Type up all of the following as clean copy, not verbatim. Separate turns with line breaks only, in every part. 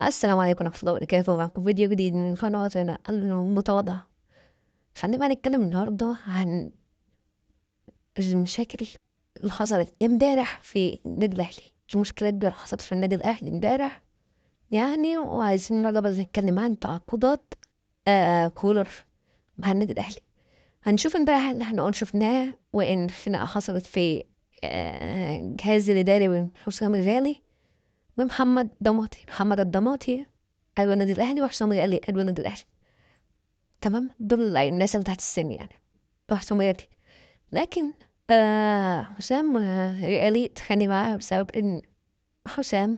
السلام عليكم ورحمة الله وبركاته. معكم فيديو جديد من قناتنا المتواضعة. خلينا نتكلم النهاردة عن المشاكل اللي حصلت امبارح في النادي الأهلي. المشكلة اللي حصلت في النادي الأهلي امبارح يعني، وعايزين النهاردة بس نتكلم عن تعاقدات كولر مع النادي الأهلي. هنشوف امبارح اللي احنا قلنا شفناه، وإن خناقة حصلت في الجهاز الإداري بين حسام الغالي ومحمد دماطي. محمد الدماطي قالوا النادي الأهلي، وحسام الغالي قالوا النادي الأهلي. تمام، دول الناس اللي تحت السن يعني، وحسام الغالي. لكن حسام غالي اتخانق معاه بسبب إن حسام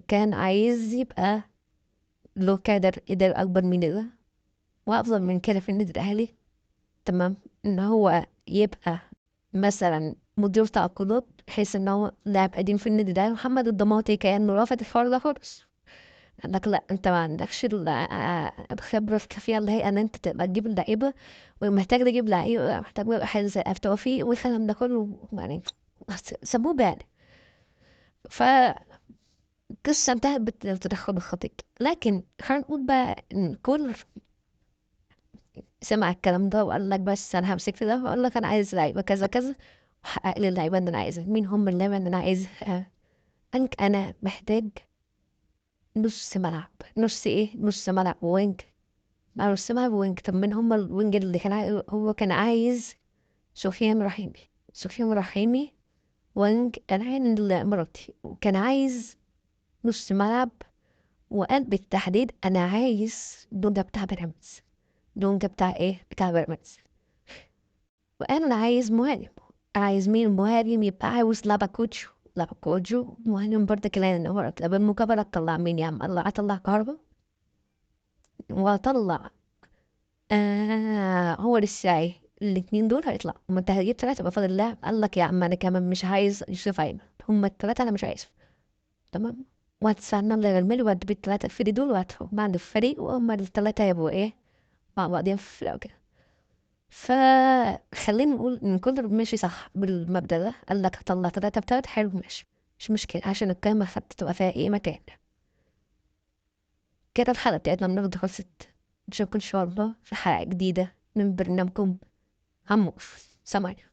كان عايز يبقى له كادر إداري أكبر من كده وأفضل من كده في النادي الأهلي. تمام، إن هو يبقى مثلا مدير تعاقدات، بحيث إن هو لاعب قديم في النادي ده. محمد الدماطي كان رافض الحوار ده خالص، قال لك لا انت ما عندكش الخبرة الكافية اللي هي ان انت تبقى تجيب اللعيبة، ومحتاج تجيب لعيبة، محتاج يبقى حاجة زي توفيق والكلام ده كله، يعني سابوه بقى. ف القصة انتهت بالتدخل الخطير. لكن خلينا نقول بقى ان كولر سمع الكلام ده وقال لك بس انا همسك في ده، وقال لك انا عايز لعيبة كذا كذا، وحقق لي اللعيبة اللي انا عايزها. مين هم اللعيبة اللي انا عايزها؟ قالك انا محتاج نص ملعب، نص ايه؟ نص ملعب wing، مع نص ملعب wing. طب مين هم ال wing اللي كان هو كان عايز؟ سفيان رحيمي. سفيان رحيمي wing كان عايز مراتي، وكان عايز نص ملعب، وقال بالتحديد انا عايز دونجا بتاع بيراميدز. دونجا بتاع ايه؟ بتاع بيراميدز. وقال انا عايز مهاجم. عايز مين مهاجم؟ يبقى عاوز لاباكوتشو. لاباكوتشو مهاجم برضه كمان. ان هو طب المقابلة تطلع مين يا عم؟ الله، اطلع كهربا واطلع هو لسه الاتنين دول هيطلعوا. هما انت هتجيب تلاتة يبقى فاضل لاعب. قال لك يا عم انا كمان مش عايز يوسف ايمن، هما التلاتة انا مش عايزهم. تمام، وهتستنى مبلغ المال وهتجيب التلاتة الفريق دول وهتحط مع الفريق، وهما التلاتة هيبقوا ايه مع بعضين في الأول كده. فخلينا نقول ان كولر ماشي صح بالمبدأ ده، قال لك هطلع تلاتة بتلاتة، حلو ماشي، مش مشكلة، عشان القايمة حتى تبقى فيها ايه مكان كده. الحلقة بتاعتنا النهاردة خلصت، نشوفكم ان شاء الله في حلقة جديدة من برنامجكم هموف. سلام عليكم.